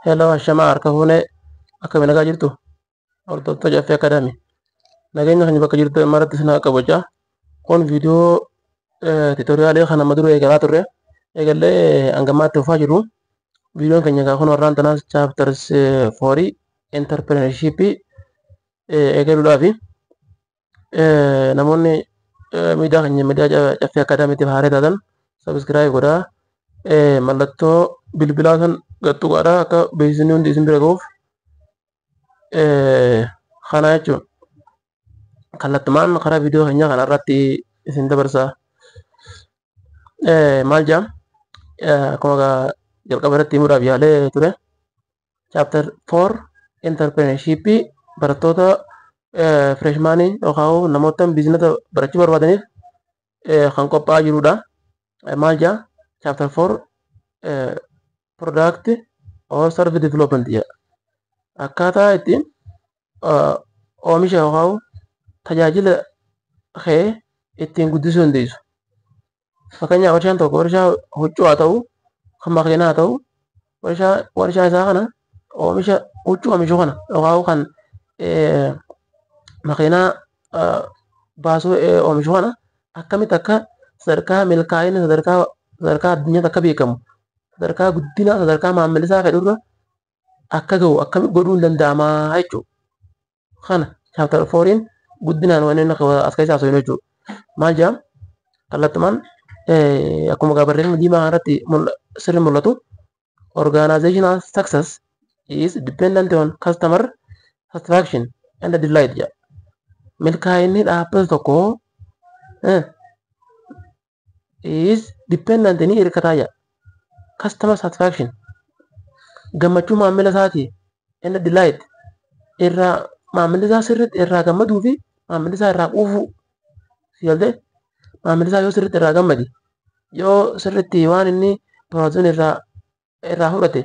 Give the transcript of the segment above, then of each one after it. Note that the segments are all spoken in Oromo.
Hello, ashamaa harka fuunee akkami nagaa jirtu? Hordoftoota Caffee Academy. Nageenya keenya bakka jirtu maratti isin haa qabu. Kun viidiyoo tutorialii kan amma dura eegalaa turre. Eegallee hangammaatti fufaa jiru. Viidiyoon keenya egaa kun warraan tanaas chapter 4 entrepreneurship eegaluudhaafi namoonni miidiyaa keenya miidiyaa Caffee Academytiif haaraa taatan subscribe godhaa. Mallattoo bilbilaa san gattuqaadhaa akka beeksisni hundi isin bira gahuuf kana jechuun kallattumaan karaa viidiyoo keenyaa kana irratti isin dabarsa. Maal jedham, akkuma jalqaba irratti himuudhaaf yaalee ture, chapter 4 entrepreneurship barattoota freshmanii yookaan namoota businessa barachuu barbaadaniif kan qophaa'aa jirudha. Maal jedha? Chapter 4 product or service development jedha. Akkaataa ittiin oomisha yookaan tajaajila kee ittiin guddisuu dandeessu. Fakkeenyaaf, warshaan tokko warshaa huccuu haa ta'u, kan makiinaa haa ta'u, warshaa isaa kana oomisha huccuu oomishu kana yookaan kan makiinaa baasuu oomishu kana akkamitti akka sadarkaa milkaa'ina sadarkaa addunyaatti akka beekamu, sadarkaa guddina, sadarkaa maamilli isaa fedhurra akka gahu akkamitti godhuun danda'amaa jechuudha. Kana chapter fouriin guddinaan wanni inni as keessaa haasofnu jechuudha. Maal jedhama? Kallattumaan akkuma barreeffama diimaa irratti sirri mul'atu, organizational success is dependent on customer satisfaction and delight jedha. Milkaa'inni dhaabbata tokkoo is dependent, ni hirkataa jedha. Customer satisfaction, gammachuu maamila isaatii, and delight, irraa maamilli isaa sirriitti irraa gammaduu fi maamilli isaa irraa quufuu. Si galtee? Maamilli isaa yoo sirriitti irraa gammade, yoo sirriitti waan inni barbaadu irraa fudhate,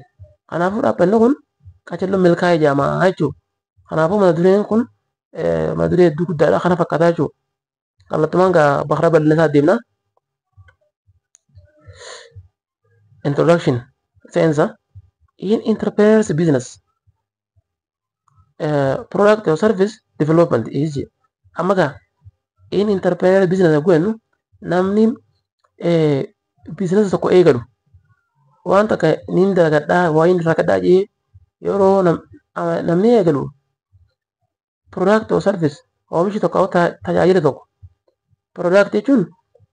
kanaafuu dhaabbanni kun qacarroo milkaa'ee jedhama jechuudha. Kanaafuu mata dureen kun mata duree hedduu guddaadha, kana fakkaata jechuudha. Kallattumaan gaa bakara bal'ina isaa deemna. Introduction, seensa. In entrepreneurs business, product or service development is, amma gaa in entrepreneur business jennu, namni business tokko eegalu waan takka niin dalagadhaa, waa hin rakkadhaa jee yeroo namni eegalu, product or service, oomishi tokko, tajaajila tokko. Product jechuun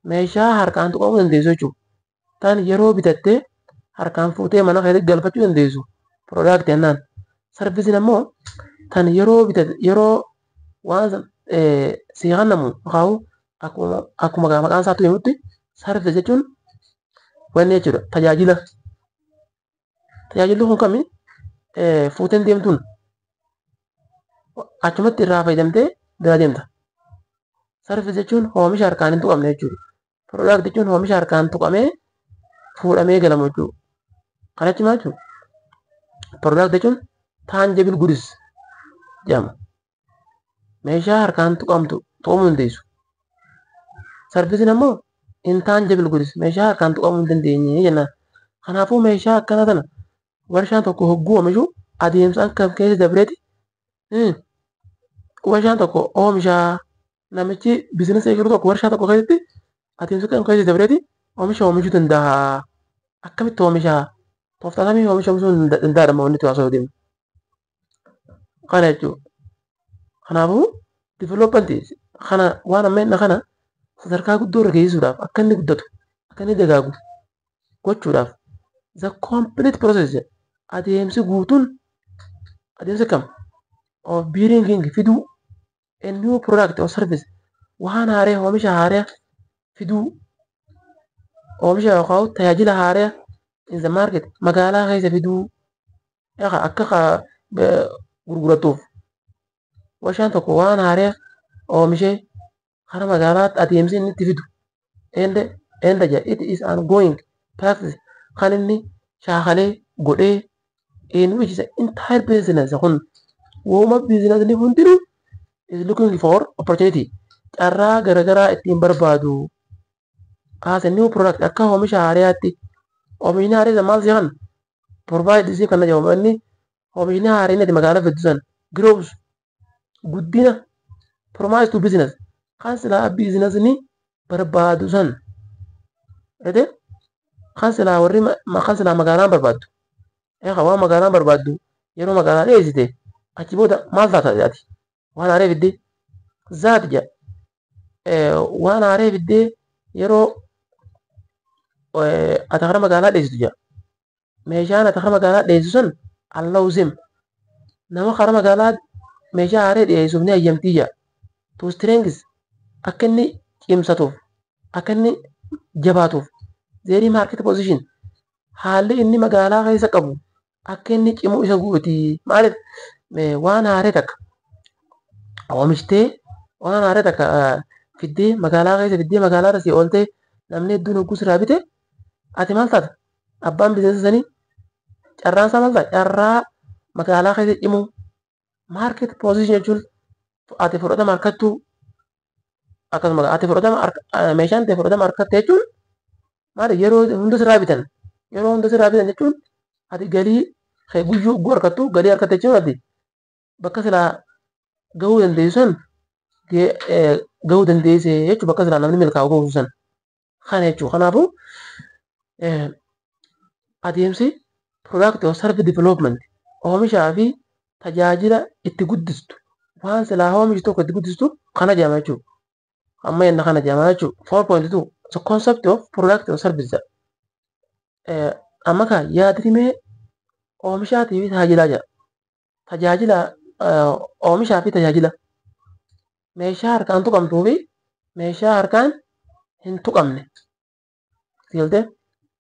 meeshaa harkaan tuqamuu dandeessu jechuudha. Tan yeroo bitattee harkaan fuutee mana keessatti galfachuu dandeessu product jennaan. Serviceiin ammoo tan yeroo bitate, yeroo waan sii kennamu yookaan akkuma maqaan isaatti himutti, service jechuun wanni jechuudha, tajaajila. Tajaajilli kun kami fuuteen deemtuun achumatti irraa fayyadamtee bira deemta. Service jechuun oomisha harkaan hin tuqamne jechuudha. Product jechuun oomisha harkaan tuqamee fuudhamee galamu jechuudha. Kana jechuun maal jechuudha? Product jechuun tangible goods jedhama. Meeshaa harkaan tuqamtu, tuqamuu dandeessu. Serviceiin ammoo intangible goods, meeshaa harkaan tuqamuu hin dandeenye jennaan. Kanaafuu meeshaa akkana tana warshaan tokko hogguu oomishu adeemsa akkam keessa dabreeti warshaan tokko oomisha? Namichi businessa eegalu tokko warshaa tokko keessatti adeemsa akkam keessa dabreeti oomisha oomishuu danda'a? Akkamitti oomisha? Tooftaa kamii oomisha oomishuu danda'adha wanni itti haasa'uu deemu. Kana jechuudha. Kanaafuu development kana waan amma inni kana sadarkaa guddoo irra geessisuudhaaf, akka inni guddatu, akka inni dagaagu gochuudhaaf, the complete process, adeemsi guutuun, adeemsa kam, of bringing, fiduu, a new product or service, waan haaraa, oomisha haaraa fiduu, oomisha yookaan tajaajila haaraa, in the market, magaalaa keessa fiduu, akka gurguratuuf. Warshaan tokko waan haaraa oomishee kara magaalaatti adeemsi inni itti fidu and it is ongoing practice, kan inni shaakalee godhee, in which the entire business kun wooma businessni hundinuu is looking for opportunity, carraa garagaraa ittiin barbaadu, as a new product, akka oomisha haaraatti. Oomishni haaraa maal si kan Provide isii kana jedhamu inni oomishni haaraan ati magaalaa fiddu san growth, guddina, promise to business, kan silaa businessni barbaadu san ete, kan silaa warri kan silaa magaalaan barbaaddu. Eegaa, waan magaalaan barbaaddu yeroo magaalaa dhiyeessite, achi booda maal taata? Ati waan haaree fiddee zaati jedha. Waan haaree fiddee yeroo ati kara magaalaa dhiyeessitu jedha. Meeshaan ati kara magaalaa dhiyeessu san allows him, nama kara magaalaa meeshaa haaree dhiyeessuuf ni hayyamtii jedha. To strength, akka inni cimsatuuf, akka inni jabaatuuf, their market position, haalli inni magaalaa keessa qabu akka inni cimu isa gooti. Maaliif? Waan haaree takka oomishtee, waan haaree takka fiddee magaalaa keessa fiddee, magaalaa irra si ooltee, namni hedduun hogguu sirraa bite, ati maal taata? Abbaan biizinasii sanii carraan isaa maal ta'a? Carraa magaalaa keessa cimuu, market position jechuun ati fudhatama harkattuu, akkasuma ati fudhatama, meeshaan ta'e fudhatama harkatte jechuun maali? Yeroo hunda sirraa bitan, yeroo hunda sirraa bitan jechuun ati galii guyyuu hogguu harkattu, galii harkatte jechuun ati bakka silaa gahuu dandeessu san gahuu dandeesse jechuun, bakka silaa namni milkaa'u gahuu san kana jechuudha. Kanaafuu adeemsi product or service development oomishaa fi tajaajila itti guddistu, waan silaa oomishtu tokko itti guddistu kana jedhama jechuudha. Amma yenna kana jedhama jechuudha. 4.2 The concept of product or service jedha. Amma kaa yaadrimee oomishaatii fi tajaajilaa jedha. Tajaajila, oomishaa fi tajaajila meeshaa harkaan tuqamtuu fi meeshaa harkaan hin tuqamne. Sigaltee?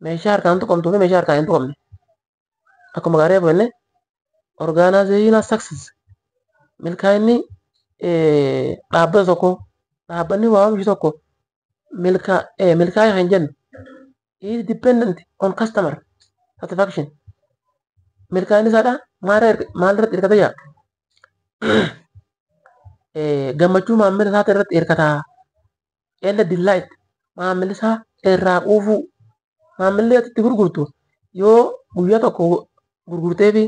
Meeshaa harkaan tuqamtuu fi meeshaa harkaan hin tuqamne. Akkuma gaarii jenne, organizational success, milkaa'inni dhaabbata tokko, dhaabbanni waa oomishu tokko milkaa'e kan jennu is dependent on customer satisfaction. Milkaa'inni isaadha maal irratti hirkata jaa? Gammachuu maamila isaa irratti hirkata. And delight, maamilli isaa irraa quufuu. Maamilli ati itti gurgurtu yoo guyyaa tokko gurgurtee fi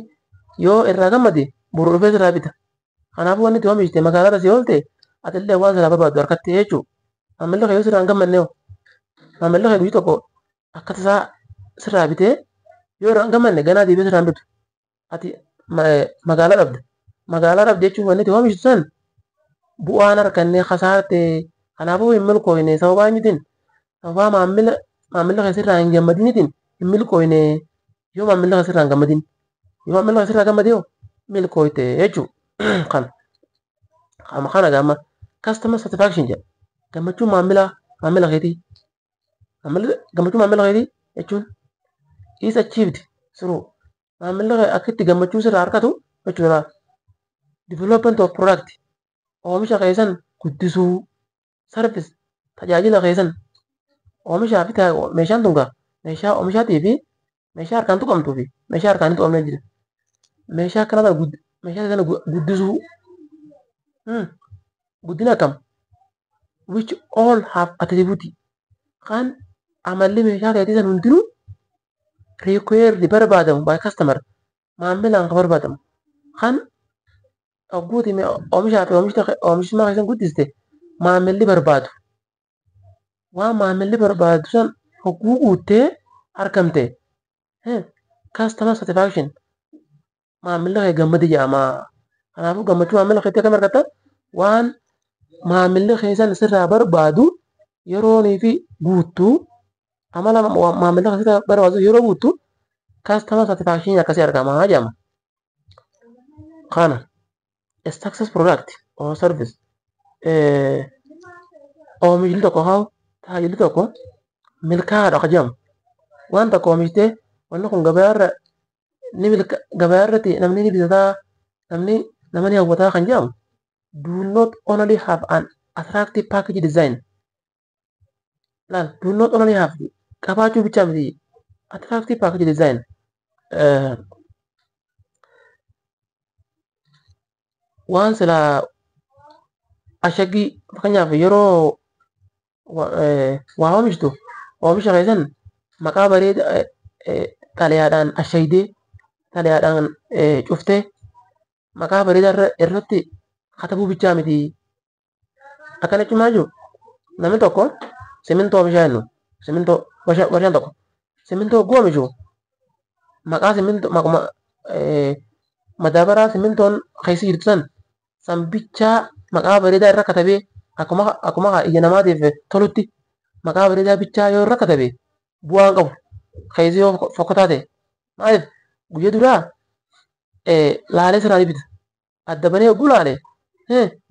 yoo irraa gammade, boru dhufee sirraa bita. Kanaafuu wanni itti oomishte magaalaa irra si oolte, ati illee waan sirraa barbaaddu harkatte jechuudha. Maamilli kee yoo sirraa hin gammanne hoo? Maamilli kee guyyaa tokko akka tasaa sirraa bitee yoo irraa hin gammanne, ganaa deebi'ee sirraa hin bitu. Ati magaalaa dhabda. Magaalaa dhabde jechuun wanni itti oomishtu san bu'aan harkannee kasaarte. Kanaafuu hin milkooyne. Sababaa eenyutiin? Sababaa maamila kee sirraa hin gammadiniitiin hin milkooyne. Yoo maamilli kee sirraa hin gammadin, yoo maamilli kee sirraa gammade hoo, milkooyte jechuudha. Kana. Amma kana gama customer satisfaction jedha. Gammachuu maamila keetii. Gammachuu maamila keetii jechuun is achieved through, maamilli kee akka itti gammachuu sirraa harkatu jechuudha. Development of product, oomisha keessan guddisuu, service, tajaajila keessan. Oomishaa fi meeshaan tun gaa meeshaa oomishaatii fi meeshaa harkaan tuqamtuu fi meeshaa harkaan hin tuqamne jira. Meeshaa akkana kana meeshaa sana guddisuu. Guddina akkam? Which all have attribute, kan amalli meeshaa keetii san hundinuu required, barbaadamu, by customer, maamilaan kan barbaadamu, kan hogguuti oomishaa fi oomishummaa keessan guddiste maamilli barbaadu. Waan maamilli barbaadu san hogguu guuttee argamte, customer satisfaction, maamilli kee gammade jedhama. Kanaafuu gammachuu maamila keetii akkam argatta? Waan maamilli keessan sirraa barbaadu yeroonii fi guuttuu, amala maamilli kee sirraa barbaadu yeroo guuttu, customer satisfaction akkasii argama jedhama. Kana a success product or service, oomishni tokko haa tajaajilli tokko milkaa'aadha ka jedhamu. Waan tokko oomishtee, wanni kun gabaarra ni milka, gabaa irratti namni ni bitataa, namni nama ni hawwataa kan jedhamu, do not only have an attractive package design. Laal, do not only have, qabaachuu bichaa miti, attractive package design. Waan silaa ashagii, fakkeenyaaf yeroo waa oomishtu, oomisha keessan maqaa bareeda xalayaadhaan ashaydee xalayaadhaan cuftee maqaa bareedaa irratti katabuu bichaa miti. Akkana jechuun maal jechuudha? Namni tokko simintoo oomishaa jennu, simintoo warshaan tokko simintoo hogguu oomishu, maqaa simintoo maquma madaabaraa simintoon keessa jirtu san bichaa maqaa bareedaa irra katabee akkuma ija namaatiif tolutti maqaa bareedaa bichaa yoo irra katabe bu'aa hin qabu. Keessi yoo fokkataa ta'e, maaliif guyyaa duraa laalee sirraa ni bita. Adda banee hogguu laale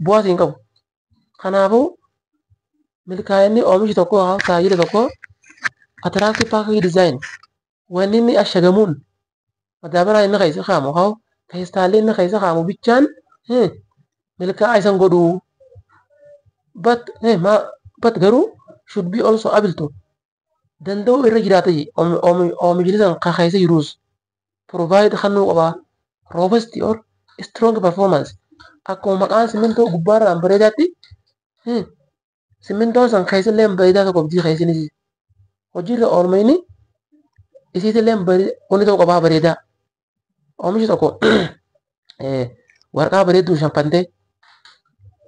bu'aa siin qabu. Kanaafuu milkaa'inni oomishi tokko tajaajila tokko attractive package design, wanni inni ashagamuun madaabaraa inni keessa kaa'amu haa feestaalli inni keessa kaa'amu bichaan milkaa'aa isan godhu. But garuu should be also able to, danda'uu irra jiraata, oomishni san kan keessa jirus provide kennuu qaba robust or strong performance. Akkuma maqaan simintoo gubbaarraan bareedaatti, simintoon san keessallee bareedaa tokko qabdii, keessinis hojiirra oolmayni isiitillee wanni ta'uu qabaa bareedaa. Oomishi tokko waraqaa bareedduu shamfantee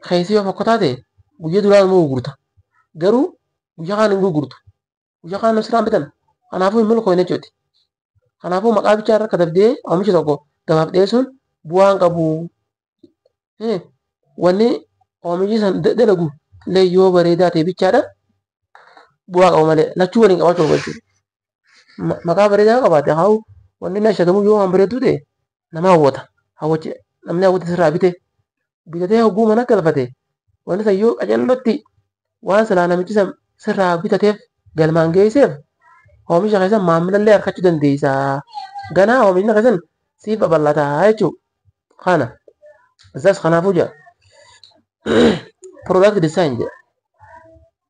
keessi yoo fokkataa ta'e, guyyaa duraa immoo gurgurta. Garuu guyyaa kaan hin gurgurtu. Guyyaa kaan sirraan bitan. Kanaafuu hin milkoofne jechuuti. Kanaafuu maqaa bichaa irra katabdee oomishi tokko gabaaf dhiyeessuun bu'aa hin qabu. Wanni oomishi san dalagu illee yoo bareedaa ta'e bichaadha bu'aa qaba malee, lachuu waliin qabaachuu qaba jechuudha. Maqaa bareedaa qabaate haa wanni inni ashagamu yoo waan bareedduu ta'e nama hawwata. Hawwachi namni hawwate sirraa bite, bitatee hogguu mana galfate, wanni san yoo qacellotti waan silaa namichi san sirraa bitateef galmaan geesseef, oomisha keessan maamilallee harkachuu dandeessa. Ganaa oomishni keessan siif babal'ataa jechuudha. Kana. Isaas kanaafuu jira. Product design jedha.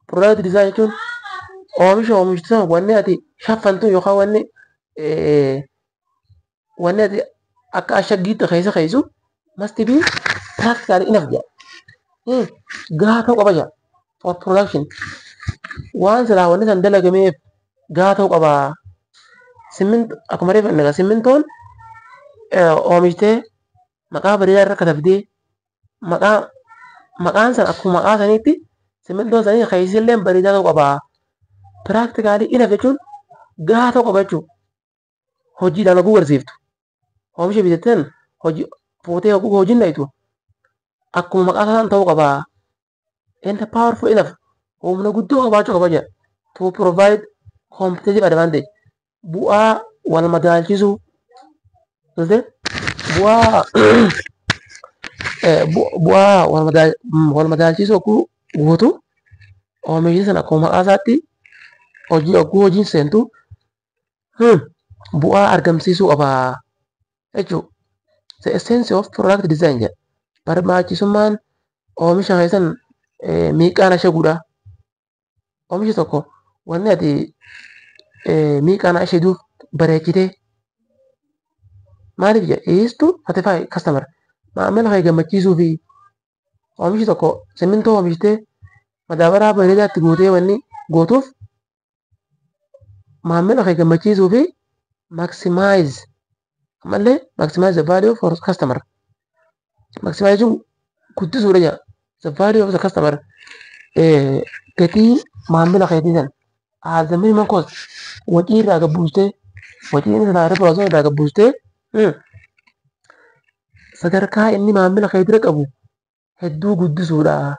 Product design jechuun oomisha oomishtu sana wanni ati shaffantu yookaan wanni ati akka ashaggiitti keessa keessu must be practical enough jedha. Gahaa ta'uu qaba jedha. For production. Waan silaa wanni san dalagameef gahaa ta'uu qaba. Akkuma reefu inni simmintoon oomishtee maqaa bareedaa irra katabdee maqaan san akkuma maqaa saniitti simmintoon sanii keessillee bareedaa ta'uu qaba. Practically enough jechuun gahaa ta'uu qaba jechuudha. Hojiidhaan oguu barsiiftu. Oomisha bitattan hojii fuutee oguu hojiin dhayitu akkuma maqaa isaan ta'uu qaba. And powerful enough, humna guddoo qabaachuu qaba jedha. To provide competitive advantage. Bu'aa wal madaalchisuu. Bu'aa wal madaalchisuu oguu guutu oomishni sana akkuma maqaa isaatti hojii oguu hojiin seentu bu'aa argamsiisuu qaba jechuudha. The essence of product design jedha. Barbaachisummaan oomisha keessan miiqaan ashaguudha. Oomishi tokko wanni ati miiqaan ashaguuf bareechitee maaliif jedha, is to satisfy customer, maamila kee gammachiisuu fi oomishi tokko simmintoo oomishtee madaabaraa bareedaatti gootee wanni gootuuf maamila kee gammachiisuu fi maximize, ammallee maximize the value for customer. Maximize jechuun guddisuudha jedha. The value of the customer, gatii maamila keetii san as the minimum cost, wacii irraa gabbuustee, wacii inni silaa irra osoo irraa gabbuustee sadarkaa inni maamila kee bira qabu hedduu guddisuudha.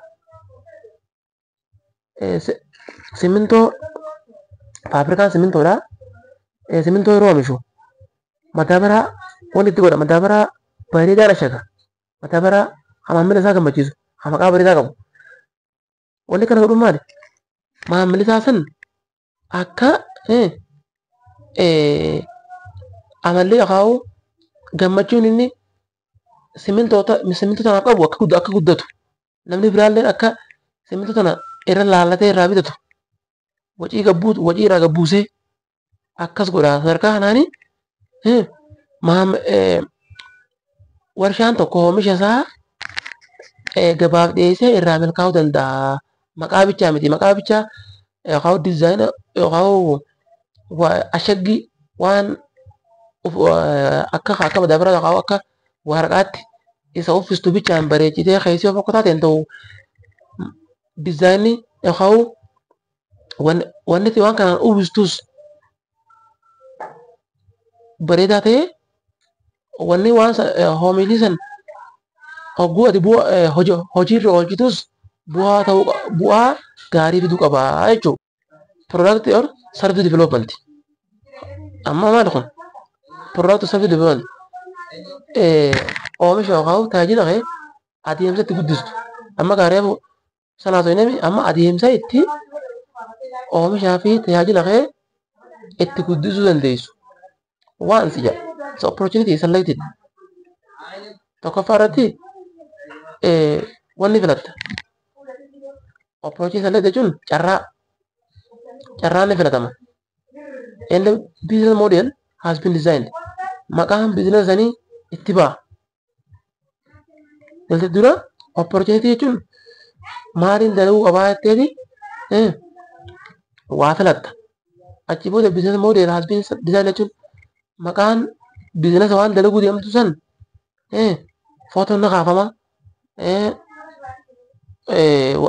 Simmintoo faabirikaan simmintoodha. Simmintoo yeroo oomishu madaabaraa wanti itti godha madaabaraa bareedaa ashaga. Madaabaraa kan maamila isaa gammachiisu, kan maqaa bareedaa qabu. Wanni kana godhuun maali? Maamilli isaa san akka amalli yookaan gammachuun inni simmintoo tanaaf qabu akka guddatu, namni biraallee akka simmintoo tana irra laallatee irraa bitatu, wacii gabbuutu wacii irraa gabbuusee akkas godha. Sadarkaa kanaanii warshaan tokko oomisha isaa gabaaf dhiyeessee irraa milkaa'uu danda'a. Maqaa bichaa miti, maqaa bichaa yookaan design yookaan ashaggii waan Akka madaabara yookaan akka waraqaatti isa uffistu bichaan bareechitee keessi of akka taateen ta'u diizaayinii yookaan wanni waan kanaan uwwistus bareedaa ta'ee wanni waan oomishni san hogguu ati hojiirra oolchitus bu'aa ta'uu bu'aa gaarii fiduu qaba jechuudha. Product or service development. Amma maali kun? Product or service development. Oomisha yookaan tajaajila kee adeemsa itti guddistu. Amma gaarii sanaa osoo hin amma adeemsa itti oomishaa fi tajaajila kee itti guddisuu dandeessu. Once jedha. So opportunity is selected. Tokkoffaa irratti wanni filatta. Opportunity selected jechuun carraa. Carraan ni filatama. And the business model has been designed. Maqaan business sanii itti ba'a. Galtee dura opportunity jechuun maaliin dalaguu qabaa jetteeti waa filatta. Achi booda business model has been designed jechuun maqaan business waan dalaguu deemtu san footoon ni kaafama.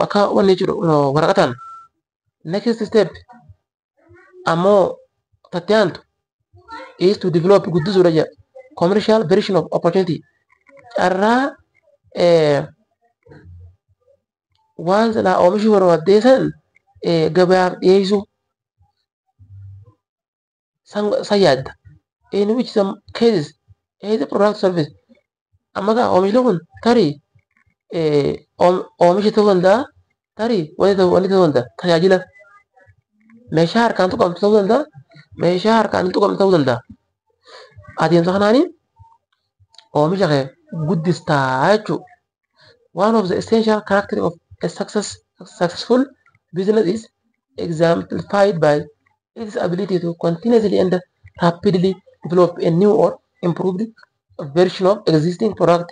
Akka wanni jechuudha waraqataan. Next step ammoo tatti aantu is to develop guddisuudha jedha. Commercial version of opportunity. Carraa waan silaa oomishuu barbaaddee san gabaaf dhiyeessuu san yaadda. In which some cases either product service amma gaa oomishni kun tarii oomisha ta'uu danda'a, tarii wanni ta'uu danda'a, tajaajila meeshaa harkaan tuqamtu ta'uu danda'a, meeshaa harkaan hin tuqamne ta'uu danda'a. Adeemsa kanaanii oomisha kee guddistaa jechuudha. One of the essential characteristics of a successful business is exemplified by its ability to continuously and rapidly develop a new or improved version of existing product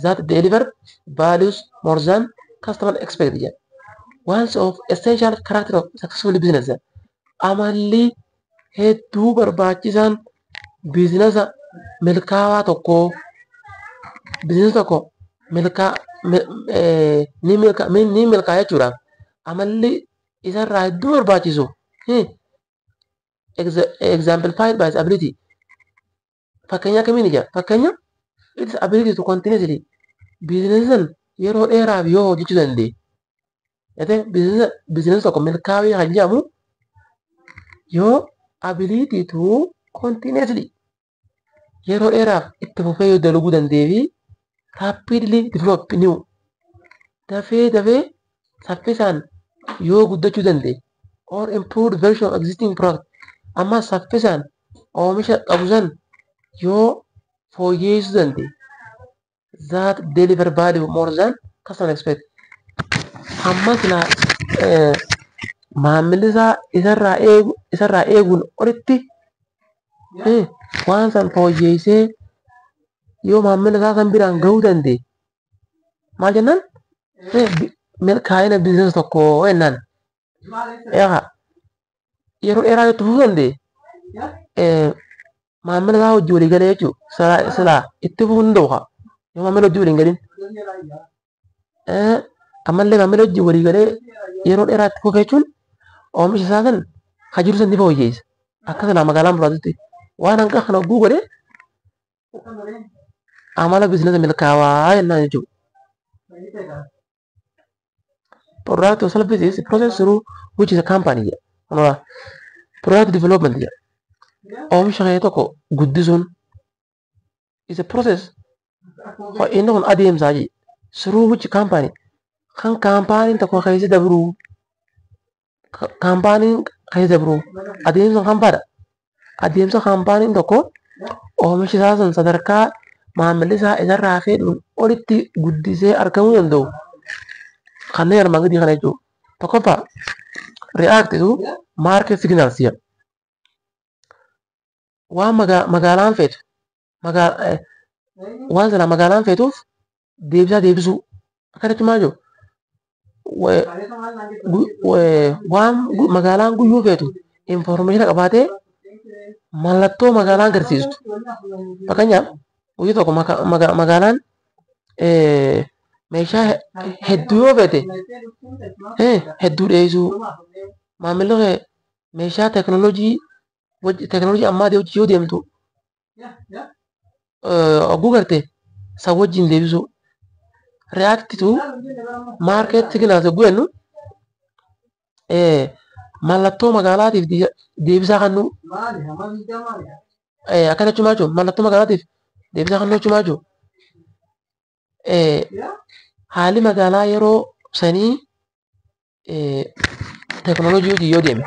that deliver values more than customer expect jedha. One of essential character of successful business, amalli hedduu barbaachisaan biizinasa milkaa'aa tokkoo, biizinasa tokko ni milkaa'a jechuudhaaf amalli isarraa hedduu barbaachisu exemplified by its ability, fakkeenya akkamiin ija fakkeenya its ability to continuously biizinasa san yeroo dheeraaf yoo hojjechuu danda'e. Biizinasa tokko milkaa'ee kan jedhamu yoo ability to continuously yeroo dheeraaf itti fufee yoo dalaguu danda'ee fi rapidly develop new dafee dafee saffisaan yoo guddachuu danda'e or improved version of existing product amma saffisaan oomisha qabu san yoo fooyyeessuu danda'e that deliver value more than customer expect, hamma silaa maamilli isaa isarraa eeguun olitti waan san fooyyeessee yoo maamila isaa san biraan gahuu danda'e maal jennaan, milkaa'ina biizinasa tokko jennaan. Egaa yeroo dheeraa yoo itti fufuu danda'e maamila isaa hojii walii galee jechuudha. Silaa itti fufuu hin danda'u yoo maamila hojii walii hin galin. Ammallee maamila hojii walii galee yeroo dheeraa itti fufe jechuun oomisha isaa san kan jiru san ni fooyyeessa. Akka silaa magaalaan barbaadutti waan hanga kana hogguu godhe amala biizinasa milkaa'aa jennaan jechuudha. Product or service is a process through which is a company jedha. Product development jedha. Oomisha kee tokko guddisuun is a process, inni kun adeemsaa jedha. Through which company kan kaampaaniin tokko keessa dabru, kaampaaniin keessa dabru adeemsa kan fadha. Adeemsa kaampaaniin tokko oomisha isaa san sadarkaa maamilli isaa isarraa fedhuun olitti guddisee argamuu danda'u. Kanneen armaan gadii kana jechuudha. Tokkoffaa, react to market signals jedha. Waan magaalaan feetu, waan sana magaalaan feetuuf deebisaa deebisuu. Akkana jechuun maal jechuudha? Waan magaalaan guyyuu feetu information qabaatee Mallattoo magaalaa agarsiistu. Fakkeenyaaf, guyyaa tokko magaalaan meeshaa hedduu yoo feete, hedduu dhiyeessuu, maamilli kee meeshaa teekinooloojii ammaa wajjin yoo deemtu hogguu garte san wajjin deebisuu. React to market signals yogguu jennu, mallattoo magaalaatiif deebisaa kennuu. Akkana jechuun maal jechuudha? Mallattoo magaalaatiif deebisaa kennuu jechuun maal jechuudha? Haalli magaalaa yeroo sanii teekinooloojii wajjin yoo deeme,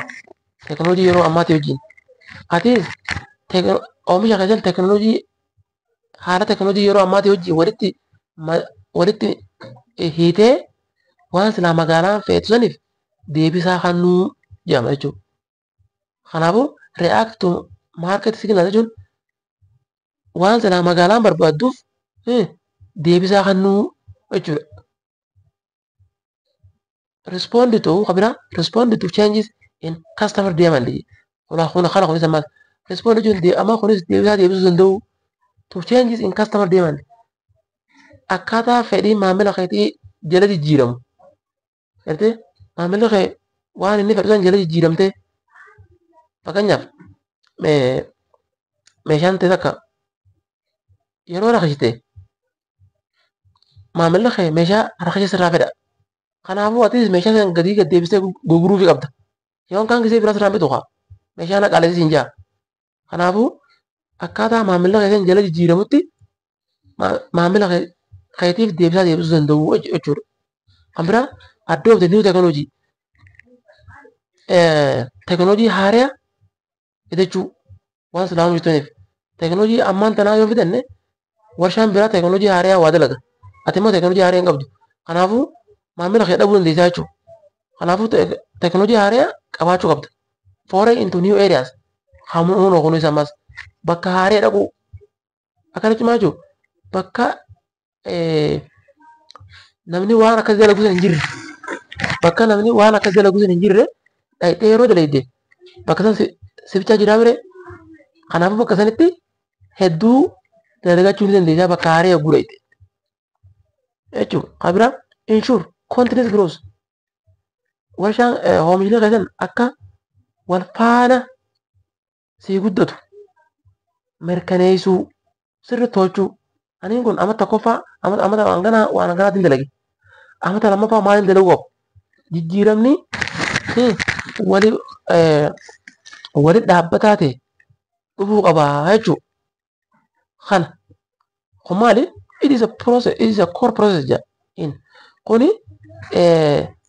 teekinooloojii yeroo ammaatii wajjin, atis oomisha keessan teekinooloojii haala teekinooloojii yeroo ammaatii wajjin walitti hiitee waan silaa magaalaan feetu saniif deebisaa kennuu jedhama jechuudha. Kanaafuu, react to market signal jechuun waan silaa magaalaan barbaadduuf deebisaa kennuu jechuudha. Respond to kabira, respond to changes in customer demand. Kuna kana kunis ammas respond jechuun amma kunis deebisaa deebisuu danda'u to changes in customer demand. Akkaataa fedhii maamila keetii jala jijjiiramu. Gartee, maamilli kee waan inni fedhu san jala jijjiiramtee, fakkeenyaaf, meeshaan ta'e takka yeroo rakishite, maamilli kee meeshaa rakishe sirraa fedha. Kanaafuu atis meeshaa san gadii gad deebistee gurguruufii qabda. Yoon kaan gisee biraa sirraa bitu haa meeshaa na qaalessi siin jaa. Kanaafuu, akkaataa maamilli kee san jala jijjiiramutti maamila keetiif deebisaa deebisuu danda'u jechuudha. Kan biraa, adopt new technology. Teekinooloojii haaraa fidachuu waan silaa oomishtuuniif. Teekinooloojii ammaan tanaa yoo fidanne, warshaan biraa teekinooloojii haaraa waa dalaga. Ati immoo teekinooloojii haaraa hin qabdu. Kanaafuu maamila kee dhabuu dandeessaa jechuudha. Kanaafuu teekinooloojii haaraa qabaachuu qabda. Foray into new areas. Hamuun kunis ammas bakka haaraa dhaquu. Akkana jechuun maal jechuudha? Bakka namni waan akkas dalagu hin jirre. Bakka namni waan akkas dalagu hin jirre dhaqxee yeroo dalagde, bakka san sibichaa jiraa bire. Kanaafuu bakka sanitti hedduu dalagachuu ni dandeessaa bakka haaraa yogguu dhaqxe. Jechuudha. Kan biraa, ensure continuous growth. Warshaan oomishni keessan akka wal faana sii guddatu mirkaneessuu, sirri tolchuu. Aniin kun amata tokkoffaa amata hanganaa waan hanganaatiin dalage. Amata lammaffaa maaliin dalaguu qabu? Jijjiiramni wali wali dhaabbataa ta'e dhufuu qabaa jechuudha. Kana kun maali? It is a process, it is a core process jedha. Kuni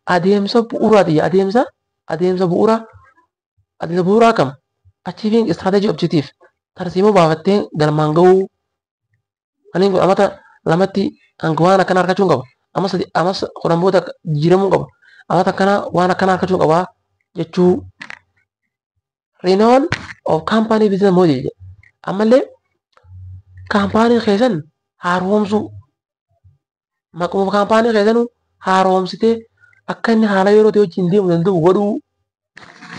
adeemsa bu'uuraati. Adeemsa bu'uuraa, adeemsa bu'uuraa kam? Achieving strategy objective. Tarsiimoo baafattee galmaan gahuu. Aniin kun amata lamatti hanga waan akkana argachuu qaba. Amma sadi, amma 10 booda jijjiiramuu qaba. Amata akkanaa waan akkana argachuu qaba jechuu. Renewal of company business model jedha. Ammallee kaampaanii keessan haaromsuu. Maquma kaampaanii keessanuu haaromsitee akka inni haala yeroo ta'e wajjin deemuu danda'u godhuu.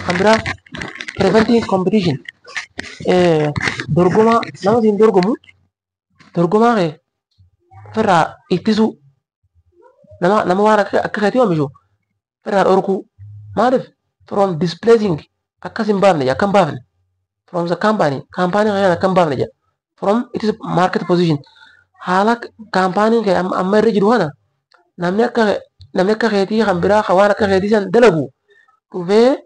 Kan biraa, preventing competition. Dorgomaa, nama siin dorgomu, dorgomaa kee ofirraa ittisuu. Nama waan akka keetii oomishu ofirraa dhorkuu. Maaliif? From displacing, akkas hin baafne, akka hin baafne. From the company, kaampaanii keessan akka hin baafne jedha. From its market position. Haala kaampaaniin kee amma irra jiru kana namni akka keetii kan biraa kan waan akka keetii san dalagu dhufee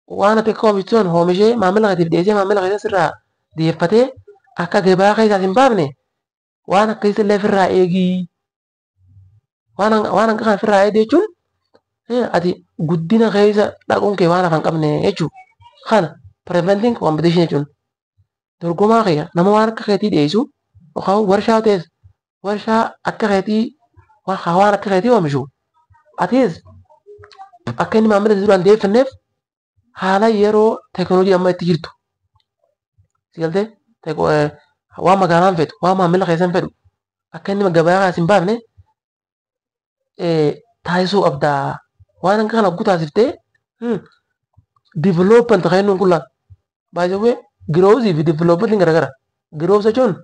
waan ati akka oomishtu san oomishee maamila keetiif dhiyeessee, maamila keetii sirraa dhiyeeffatee akka gabaa keessaa hin baafne, waan akkasii illee ofirraa eegii. Waan hanga kana ofirraa eegi jechuun ati guddina keessa dhaquun kee waan hafa hin qabne jechuudha. Kana preventing competition jechuun dorgomaa kee, nama waan akka keetii dhiyeessu, yookaan warshaa ta'es, warshaa akka keetii waan akka keetii oomishu, atis akka inni maamila duraan dhiyeeffanneef haala yeroo teekinooloojii amma itti jirtu. Si galtee, waan magaalaan fedhu, waan maamila keessan fedhu akka inni gabaa kaas hin baafne taasisuu qabda. Waan hanga kana hogguu taasiftee, development kan jennuun kun laal By the way, growth fi development garagara. Growth jechuun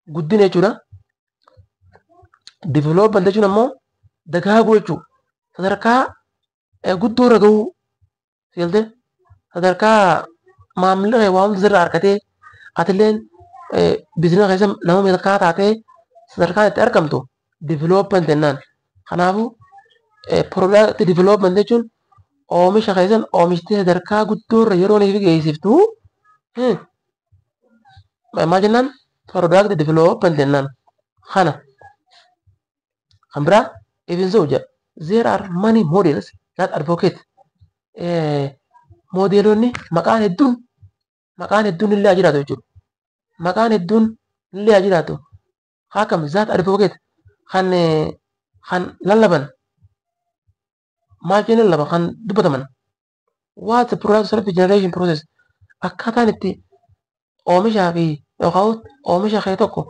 guddina jechuudha. Development jechuun ammoo dagaaguu jechuudha. Sadarkaa guddoo irra gahuu seeltee sadarkaa maamilli kee waa hunda sirraa argatee atilleen business keessa nama milkaa'aa taatee sadarkaan itti argamtu development jennaan. Kanaafuu product development jechuun oomisha keessan oomishtee sadarkaa guddoo irra yeroo inni geessiftu maal jennaan, product development jennaan. Kana kan biraa, even so jedha, there are many models that advocate, moodeelonni maqaan hedduun illee haa jiraatu jechuudha. Maqaan hedduun illee haa jiraatu. Akkam that advocate kan lallaban, maal jennee lallaba kan dubbataman. What the product service generation process, akkaataan itti oomishaa fi yookaan oomisha kee tokko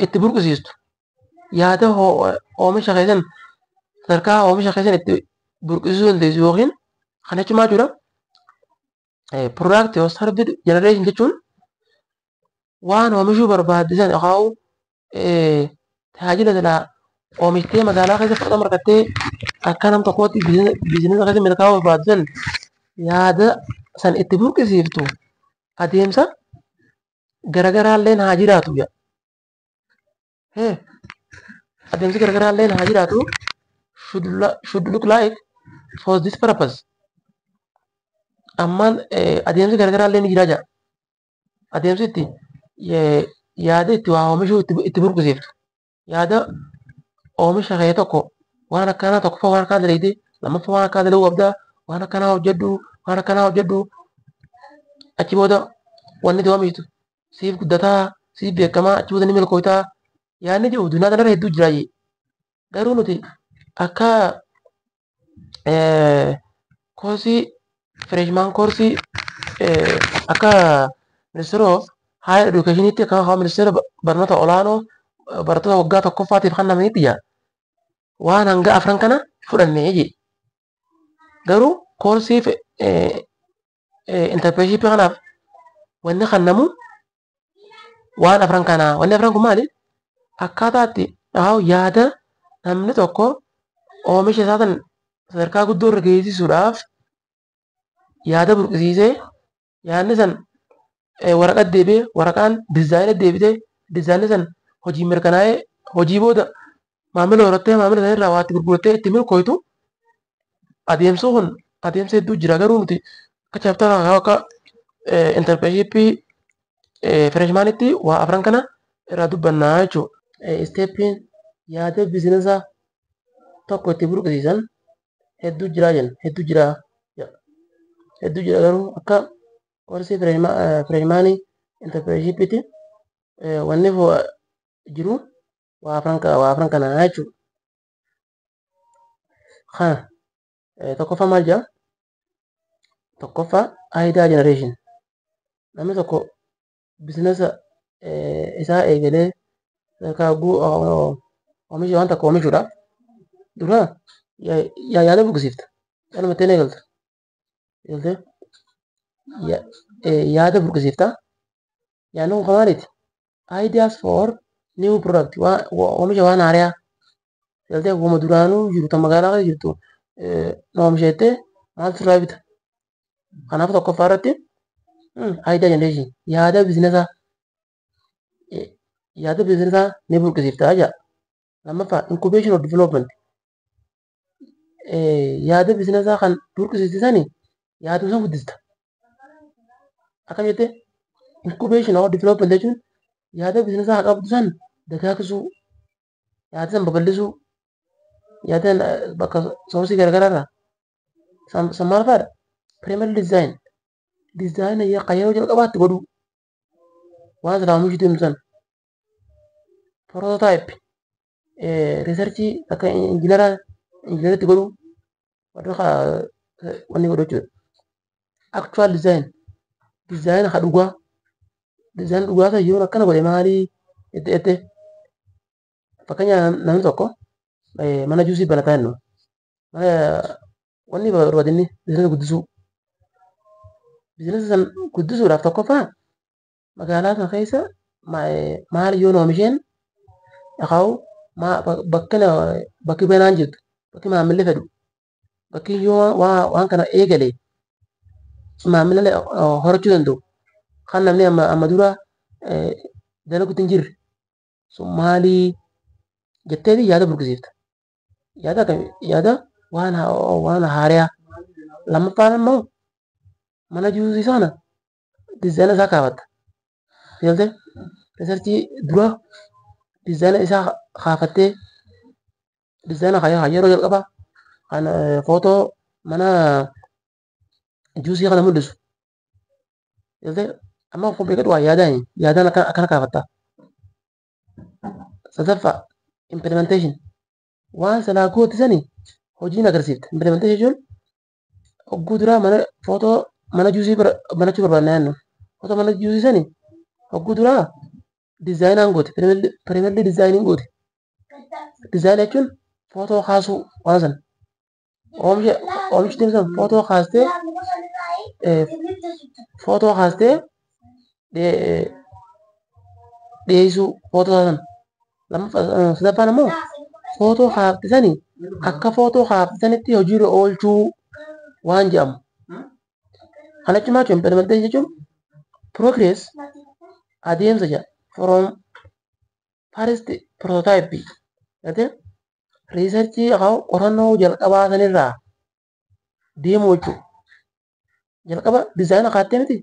itti burqisiistu, yaada oomisha keessan sadarkaa oomisha keessan itti burqisiisuu dandeessu yookiin kana jechuun maal jechuudha? Product or service generation jechuun waan oomishuu barbaaddisan yookaan tajaajila silaa oomishtee magaalaa keessa fudhatama argattee akka nam tokkootti business keessa milkaa'uu barbaaddisan yaada san itti burqisiiftu adeemsa garagaraalleen haa jiraatu jedha. Adeemsi garagaraalleen haa jiraatu should look like for this purpose. Ammaan adeemsi garagaraallee ni jira jedha. Adeemsi itti yaada itti waa oomishuu itti burqisiiftu. Yaada oomisha kee tokko waan akkanaa, tokkoffaa waan akkanaa dalagdee, lammaffaa waan akkanaa dalaguu qabdaa, waan akkanaa hojjedhu, waan akkanaa hojjedhu, achi booda wanni itti oomishtu siif guddataa, siif beekamaa, achi booda ni milkooytaa yaadni jiru addunyaa kanarra hedduu jira. Garuu nuti akka koorsii freshman koorsii akka Ministry of Higher Educationitti, akka ministeera barnoota olaanoo barattoota waggaa tokkoffaatiif kennamanitti jira. Waan hanga afran kana fudhannee jee. Garuu koorsii entrepreneurship kanaaf wanni kennamu waan afran kanaa. Wanni afran kun maali? Akkaataa itti yaada namni tokko oomisha isaa san sadarkaa guddoo irra geessisuudhaaf yaada burqisiisee, yaadni san waraqaa deebi'ee, waraqaan design deebitee, designni san hojii mirkanaa'ee, hojii booda maamila horattee, maamila sana irraa waa itti gurgurattee itti milkooytu. Adeemsi kun adeemsa hedduu jira, garuu nuti akka chapter akka entrepreneurship freshmanitti waa afran kana irraa dubbannaa jechuudha. Stepiin yaada business tokko itti burqisiisan hedduu jira jenna, hedduu jira, hedduu jira, garuu akka koorsii freshmanii entrepreneurshipitti wanni jiru waa afran kana jechuudha. Kana tokkoffaa maal jedha? Tokkoffaa idea generation. Namni tokko business isaa eegalee sadarkaa oomisha waan tokko oomishuudhaaf dura yaada burqisiifta. Caluma ittiin eegalta. Eegaltee yaada burqisiifta. Yaadni kun kan maaliiti? Ideas for new product, oomisha waan haaraa. Eegaltee wama duraanuu jiru tan magaalaa keessa jirtu nu oomisha jettee maaltu irraa bita? Kanaaf tokkoffaa irratti idea generation, yaada businessaa, yaada businessaa ni burqisiifta jedha. Lammaffaa incubation of development, yaada businessaa kan burqisiifte sani yaaduma san guddista. Akkam jettee, incubation of development jechuun yaada businessaa haa qabdu san dagaagsuu, yaada san babal'isuu, yaada bakka source garaagaraa irraa san maal fa'aadha? Primary design, design kan yeroo jalqabaatti godhuu waan silaa oomishuu deemtu san, prototype research akka engineeritti godhuu, warra wanni godhu jechuudha. Actual design, design ka dhugaa, design dhugaa san yoo akkana godhe maalii itti itti. Fakkeenyaaf namni tokko mana juusii banataa jennu, mana wanni barbaadinni business guddisuu. Biizinasa san guddisuudhaaf tokkoffaa magaalaa sana keessa maal yoon oomisheen yookaan bakki bakki banaan jirtu, bakki maamilli fedhu, bakki yoo waan kana eegale maamila horachuu danda'u, kan namni amma dura dalaguutti hin jirre sun maalii jetteeti yaada burqisiifta. Yaada akkamii? Yaada waan haariyaa. Lammaffaan immoo mana juusii sana dizaayina isaa kaafatta. Galtee researchii dura dizaayina isaa kaafattee, dizaayina yeroo jalqabaa kan footoo mana juusii kana mul'isu. Galtee amma kun beekadhu, waa yaadaan yaadaan akkana kaafatta. Sadaffaa, implementation, waan silaa goote sani hojiin agarsiifta. Implementation jechuun hogguu duraa mana footoo mana juusii banachuu barbaadna jennu. Footoo mana juusii sani hogguu duraa dizaayinaan goote, preliminary designiin goote. Dizaayina jechuun footoo kaasuu waan sana. Oomisha oomishni sun footoo kaastee dhiyeessuu footoo sana. Lammaffaa, sadaffaan immoo footoo kaafte sani akka footoo kaafte sanitti hojiirra oolchuu waan jedhamu. Kana jechuun maal jechuudha? Implementation jechuun progress, adeemsa jedha. From first prototype gartee researchii yookaan qorannoo jalqabaa sanirraa deemuu jechuudha. Jalqaba dizaayina kaattee miti,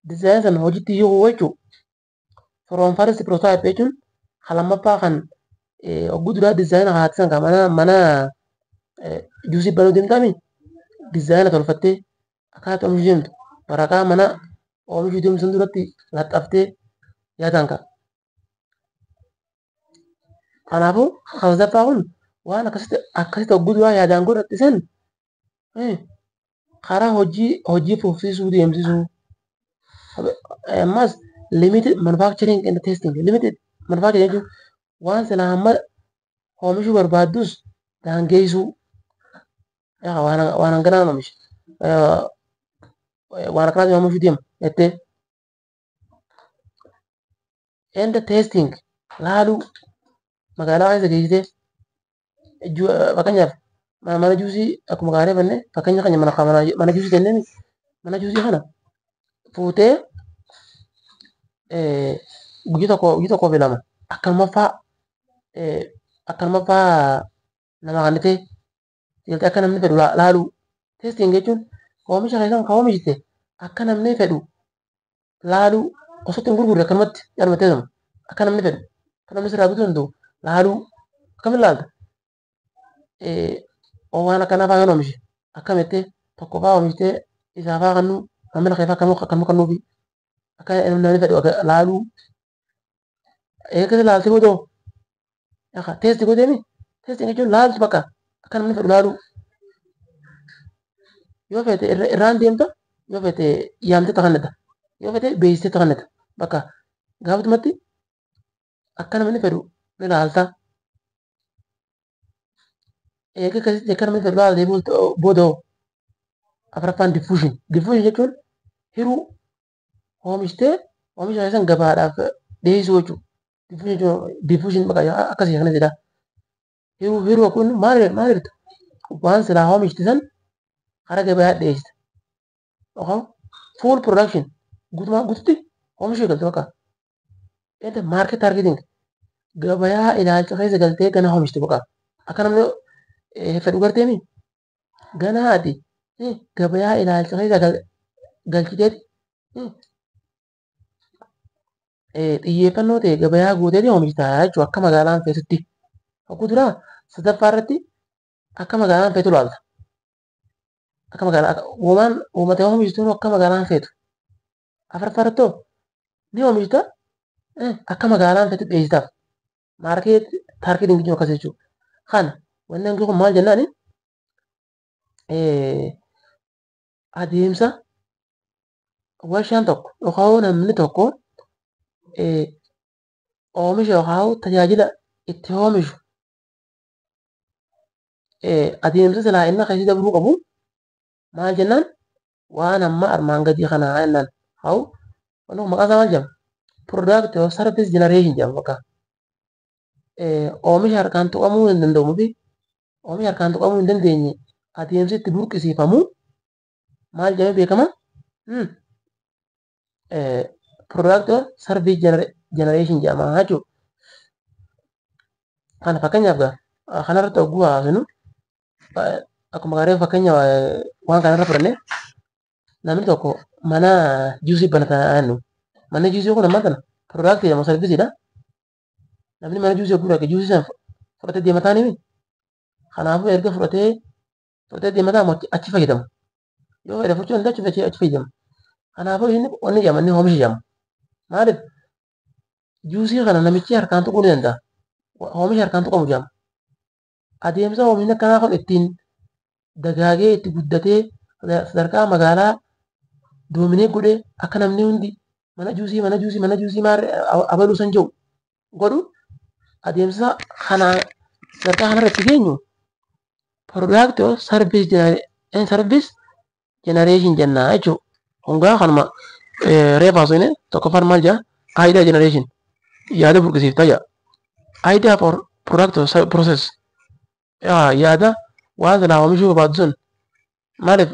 dizaayina sana hojiitti hiikuu jechuudha. From first prototype jechuun kan lammaffaa kan hogguu duraa dizaayina kaatte sana kan mana juusii banuu deemtaami, dizaayina tolfattee akkaataa oomishuu deemtu waraqaa mana oomishuu deemtu sun duratti laxxaftee yaadaan ka'a. Kanaafuu kan sadaffaa kun waan akkasitti hogguu duraa yaadaan godhatte san karaa hojii fufsiisuu deemsisuu. Ammas limited manufacturing and testing. Limited manufacturing jechuun waan silaa hamma oomishuu barbaaddus daangeessuu, waan hanganaan oomisha, waan akkanaatiin oomishuu deema jettee, and testing laaluu, magaalaa keessa geessitee, fakkeenyaaf mana juusii akkuma gaarii fanne, fakkeenya keenya mana juusii jennee, mana juusii kana fuutee guyyaa tokko, guyyaa tokkoo fi lama akkanuma faa nama kannitee galtee akka namni fedhu laaluu. Testing jechuun oomisha keessan kan oomishite akka namni fedhu laaluu, osoo ittiin gurgurre akkanumatti yaadumattee akka namni fedhu, akka namni sirraa bituu danda'u laaluu. Akkamiin laalta? Waan akkanaa faa kan oomishe akkamitti tokko faa oomishtee isaa faa kannuu maamila kee faa akkamuu kennuufi akka namni fedhu laaluu. Eega laaltee booda test gooteemi. Testing jechuun laaltu, bakka akka namni fedhu laaluu. Yoo feete irraan deemta, yoo feete yaamtee takannata, yoo feete beeksistee takannata, bakka gaafatumatti akka namni fedhu ni laalta. Eega akkasitti akka namni fedhu laaltee booda afuraffaan diffusion. Diffusion jechuun hiruu, oomishtee oomisha san gabaadhaaf dhiyeessuu jechuudha. Diffusion jechuun diffusion bakka akkasii kana jedha. Hiruu kun maal maal hirta? Waan silaa oomishte san karaa gabayaa dhiyeessita. Yookaan full production, guutumaa guututti oomishuu eegalte bakka. Edda market targeting, gabayaa ilaalcha keessa galtee gana oomishte bakka. Akka namni fedhu garteemi ganaa ati gabayaa ilaalcha keessa galchiteeti xiyyeeffannoo ta'e gabayaa guuteeti oomishtaa jechuudha akka magaalaan feetutti. Hogguu duraa sadaffaa irratti akka magaalaan feetu ilaalta. Akka magaalaa uumaan uummatee oomishtuun akka magaalaan feetu. Afuraffaa irratti ni oomishta, akka magaalaan feetu dhiyeessitaaf. Market targeting jechuun akkas jechuudha. Kana wanni hangi kun maal jennaani, adeemsa warshaan tokko yookaan namni tokko oomisha yookaan tajaajila itti oomishu, adeemsa silaa inni keessa dabruu qabu maal jennaan. Waan amma armaan gadii kana jennaan haa wanni kun maqaan isaa maal jedhama? Product or service generation jedhama bakka. Oomisha harkaan tuqamuu hin danda'amuu fi oomisha harkaan tuqamuu hin dandeenye adeemsi itti burqisiifamu maal jedhamee beekama? Product or service generation jedhama jechuudha. Kana fakkeenyaaf gaa kanarratti hogguu haasofnu, akkuma garee fakkeenya waan kanarra fudhanne, namni tokko mana juusii banataa jennu. Manni juusii kun ammaan tana product jedhama, serviceiidha. Namni mana juusii hogguu dhaqe juusii sana fudhatee deemataa ni Kanaafuu erga fudhatee deemataa achi fayyadamu. Yoo fedhe fudhachuu danda'a, achi fayyadamu. Kanaafuu inni wanni jedhama, inni oomisha jedhama. Maaliif? Juusii kana namichi harkaan tuquu ni danda'a. Oomisha harkaan tuqamu jedhama. Adeemsa oomishni akkanaa kun ittiin dagaagee, itti guddatee, sadarkaa magaalaa dominate godhee, akka namni hundi mana juusii, mana juusii, mana juusii maarree abaluu san jedhu godhu, adeemsa kana sadarkaa kanarra itti geenyu product or service generation jennaa jechuudha. Hungaa kanuma reefa haasofne. Tokkoffaan maal jedha? Idea generation, yaada burqisiiftaa jedha. Idea for product or process, yaada waan silaa oomishuu barbaadu sun. Maaliif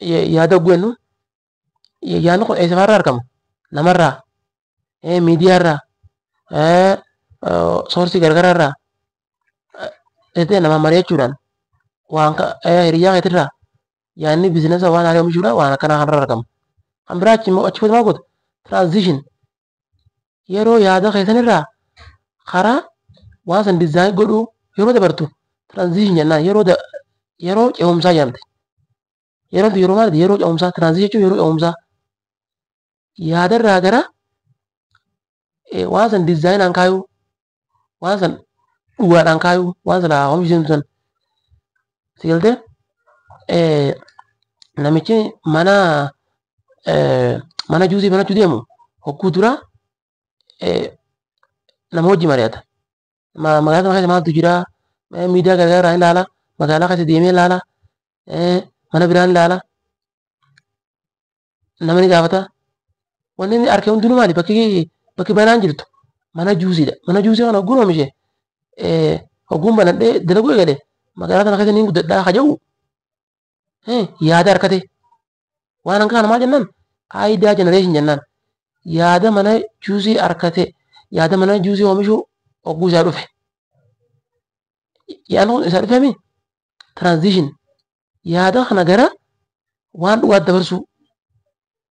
yaada jennu, yaadni kun eessa argama? Namarraa, miidiyaarraa, sourceii garagaraarraa jettee nama mari'achuudhaan, waan hiriyaa keetirraa yaadni businessa waan haaraa oomishuudha waan akkanaa kanarraa argama. Kan biraa achi immoo achi maal goota? Transition, yeroo yaada keessanirraa karaa waan san design godhuu yeroo dabartu transition jennaan, yeroo ce'umsaa jedhamti. Yeroon yeroo maali? Yeroo ce'umsaa. Transition jechuun yeroo ce'umsaa. Yaadarraa gara waan san designaan kaayuu, waan san dhugaadhaan kaayuu, waan silaa oomishuu san si galtee. Namichi mana juusii banachuu deemu hogguu dura nama wajji mari'ata. Magaalaa sana keessa maaltu jira? Miidiyaa garagaraa irraa ilaala. Magaalaa keessa deemee ilaala. Mana biraan ilaala. Nama ni gaafata. Wanni inni arge hundinuu maali? Bakki banaan jirtu mana juusiidha. Mana juusii kana hogguun oomishe, hogguun banadhee dalaguu eegale, magaalaa sana keessa ni guddadhaa ka jedhu yaada harkate. Waan hanga kana maal jennaan? Idea generation jennaan. Yaada mana juusii harkate, yaada mana juusii oomishuu hogguu isaa dhufe. Yaadni kun isaa dhufeemi transition, yaada kana gara waan dhugaatti dabarsuu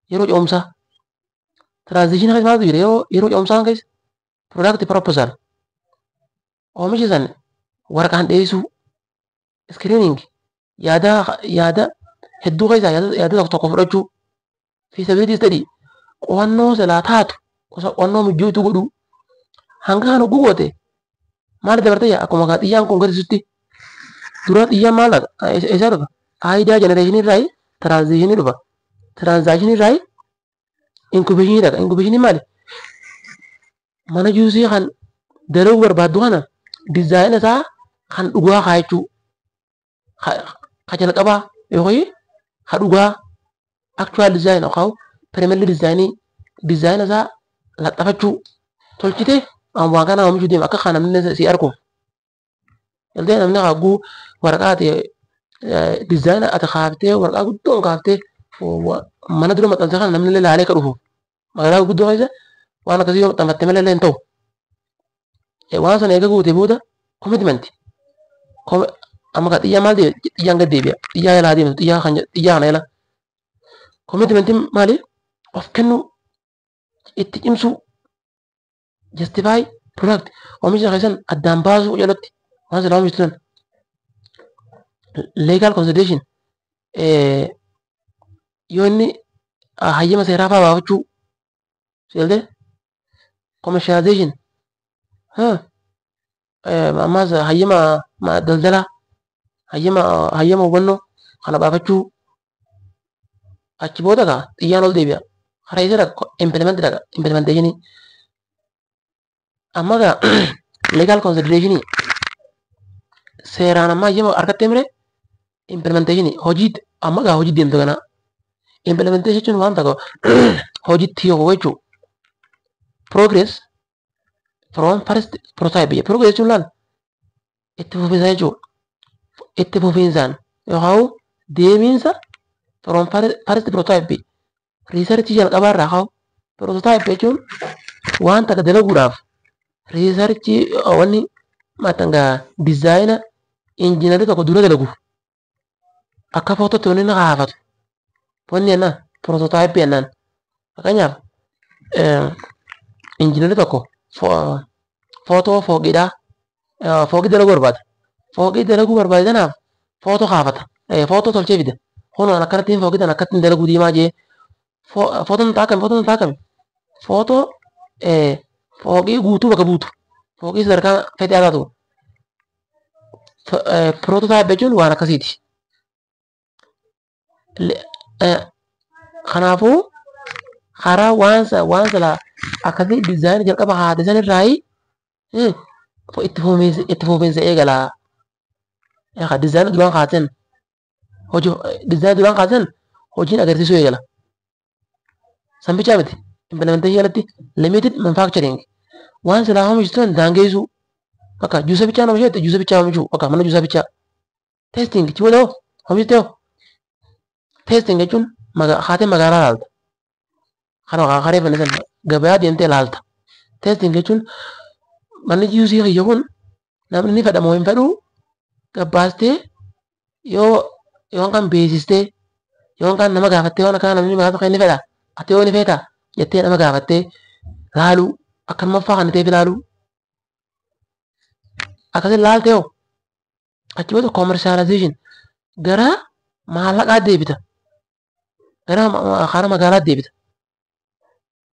yeroo ce'umsaa. Transition keessa maaltu jira? Yeroo ce'umsaa keessa product proposal, oomisha san waraqaan dhiyeessuu, screening, yaada hedduu keessaa yaada tokko tokko fudhachuu, feasibility study, qo'annoo silaa taatu, qo'annoo mijootu godhuu. Hanga kana hogguu goote maal dabarte? Akkuma kaa xiyyaan kun gadisutti dura xiyyaan maal eessaa dhufa? Idea generation irraa transition dhufa. Transition irraa incubation dhaqa. Incubation maali? Mana juusii kan dalaguu barbaaddu kana designa isaa kan dhugaa kaayachuu, ka jalqabaa yookiin ka dhugaa, actual design yookaan preliminary designii, designa isaa laxxafachuu, tolchite waan kana oomishuu deema akka kan namni si arguuf. Galtee namni hagguu waraqaa ati designa ati kaaftee, waraqaa guddoon kaaftee mana dura maxxanse kana namni illee ilaalee akka dhufuuf. Magaalaa guddoo keessa waan akkasii yoo maxxanfatte malee illee hin ta'u. Waan sana eega guute booda commitment. Amma ka xiyyaa maal deebi'a? Xiyyaan gad deebi'a. Xiyyaa jalaa deemtu, xiyyaa kan xiyyaa kana jala. Commitmentiin maali? Of kennuu, itti cimsuu, justify product, oomisha keessan addaan baasuu jalatti waan sila oomishtu san. Legal consideration, yoo inni hayyama seeraa fa'aa baafachuu si galtee, commercialization, ammas hayyama daldalaa, hayyama hubannoo kana baafachuu. Achi booda kaa xiyyaan ol deebi'a. Karaa isa dhaqa? Implement dhaqa, implementationii. Amma gaa legal consideration seeraan amma hayyama argattee mire, implementation hojii amma gaa hojii deemtu kana. Implementation jechuun waan tokko hojiitti hiikuu jechuudha. Progress from first prototype. Progress jechuun laal itti fufiinsa jechuudha. Itti fufiinsaan yookaan deemiinsa from first prototype research jalqabaa irraa ka'u. Prototype jechuun waan takka dalaguudhaaf research wanni maxxangaa design engineer tokko dura dalagu akka footootti wanni inni kaafatu wanni jennaan prototype jennaan. Fakkeenyaaf, engineer tokko footoo fooqiidhaa fooqii dalaguu barbaada. Fooqii dalaguu barbaade kanaaf footoo kaafata. Footoo tolchee fida. Kunoo akkanattiin fooqii tana akkattiin dalaguu deemaa jee footoon taakame, footoon taakame, footoo fooqii guutuu bakka buutu, fooqii sadarkaa fedhii haa taatu. Prototype jechuun waan akkasiiti. Kanaafuu karaa waan silaa akkasii design jalqaba haate san irraayi itti fufiinsa eegala. Design duraan kaaten, hojii design duraan kaaten hojiin agarsiisuu eegala. San bichaa miti. Implementation jalatti limited manufacturing, waan silaa oomishtu san daangeessuu. Bakka juusa bichaa oomishee juusa bichaa oomishuu, bakka mana juusaa bichaa. Testing chiboota hoo oomishte hoo, testing jechuun haatee magaalaa laalta. Kana karee fannisan gabayaa deemtee laalta. Testing jechuun manni juusii kiyya kun namni ni fedha moo hin fedhuu gabbaastee yoo yoon kan beeksistee, yoon kan nama gaafattee, waan akkana namni magaalaa tokko ni fedha, ati yoo ni feeta jettee nama gaafattee laaluu, akkanuma fa'aa kan ta'eef ilaaluu. Akkasiin laaltee hoo achi booda commercialization, gara maallaqaa deebita. Gara karaa magaalaa deebita.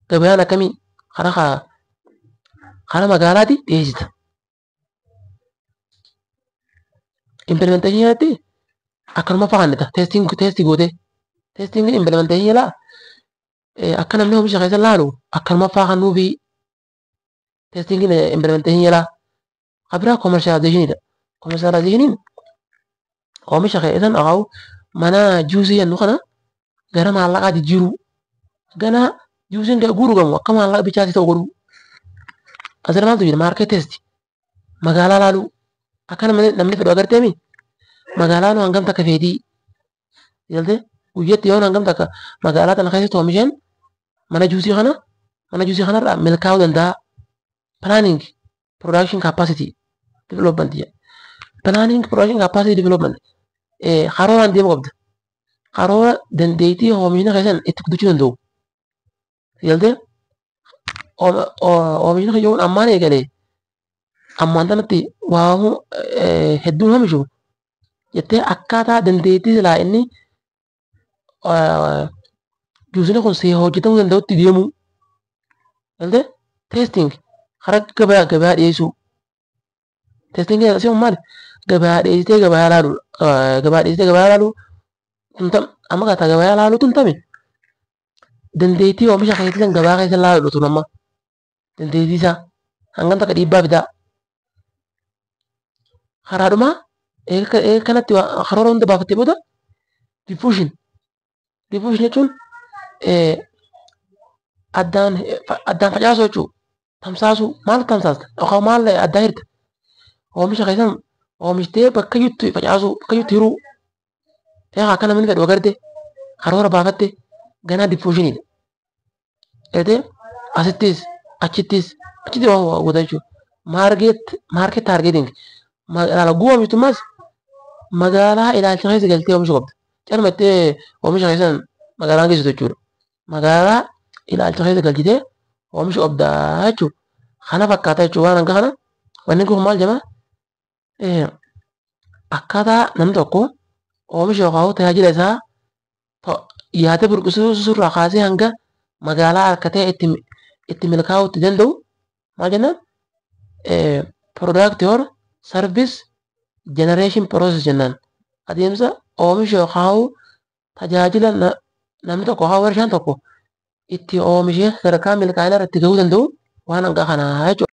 Gabayaan akkamii karaa magaalaatti dhiyeessita. Implementation jalatti akkanuma fa'aa testing, test gootee, testing implementation jalaa akka namni oomisha keessa laalu akkanuma fa'aa kan nuufi testing implementation jalaa. Kabiraa commercializationidha. Commercializationiin oomisha keessan akaa'u mana juusii jennu kana gara maallaqaa jijjiiruu. Gana juusiin gurguramu akka maallaqa bichaatti ta'u godhuu. Asirra maaltu jira? Market test, magaalaa laaluu, akka namni fedhu agarteemi, magaalaan hangam takka feetii galtee, guyyatti yoon hangam takka magaalaa tana keessatti oomisheen mana juusii kana, mana juusii kanarraa milkaa'uu danda'a. Planning production capacity development jedha. Planning production capacity development karooraan deemuu qabda. Karoora dandeettii oomishni keessan itti guddachuu danda'u. Galtee oomishni kiyyoon ammaan eegalee ammaan tanatti waa hedduun oomishu jettee akkaataa dandeettii silaa inni juusni kun si hojjetamuu danda'utti deemuu. Galtee testing karaa gabaa dhiyeessuu. Testing asii maali? Gabaa dhiyeessitee gabaa laalu, gabaa dhiyeessitee gabaa laalu tuntam amma gaafa gabaa laalu tuntame dandeettii oomisha keetii san gabaa keessa laalu tun amma dandeettii isaa hangam takka dhiibbaa fidaa. Karaadhumaa eega kanatti karoora hunda baafattee booda diffusion. Diffusion jechuun addaan facaasuu jechuudha. Tamsaasuu. Maal tamsaasta yookaan maal addaan hirta? Oomisha keessan oomishtee bakka jirtu facaasuu, bakka jirtu hiruu. Egaa akka namni fedhu agarte karoora baafatte ganaa diffusioniidha. Eetee asittis achittis achitti waan goota jechuudha. Market targeting, magaalaa guu oomishtummaas magaalaa ilaalcha keessa galtee oomishuu qabda. Calma ittee oomisha keessan magaalaan geessitu jechuudha. Magaalaa ilaalcha keessa galchitee oomishuu qabda jechuudha. Kana fakkaata jechuudha waan hanga kana. Wanni kun maal jedhama? Akkaataa namni tokko oomisha yookaan tajaajila isaa yaada burqisiisuu irraa kaasee hanga magaalaa harkatee itti milkaa'uu itti danda'u maal jennaan? Product or service generation process jennaan. Adeemsa oomisha yookaan tajaajila namni tokko yookaan warshaan tokko itti oomishee sadarkaa milkaa'ina irratti gahuu danda'u waan hanga kanaa jechuudha.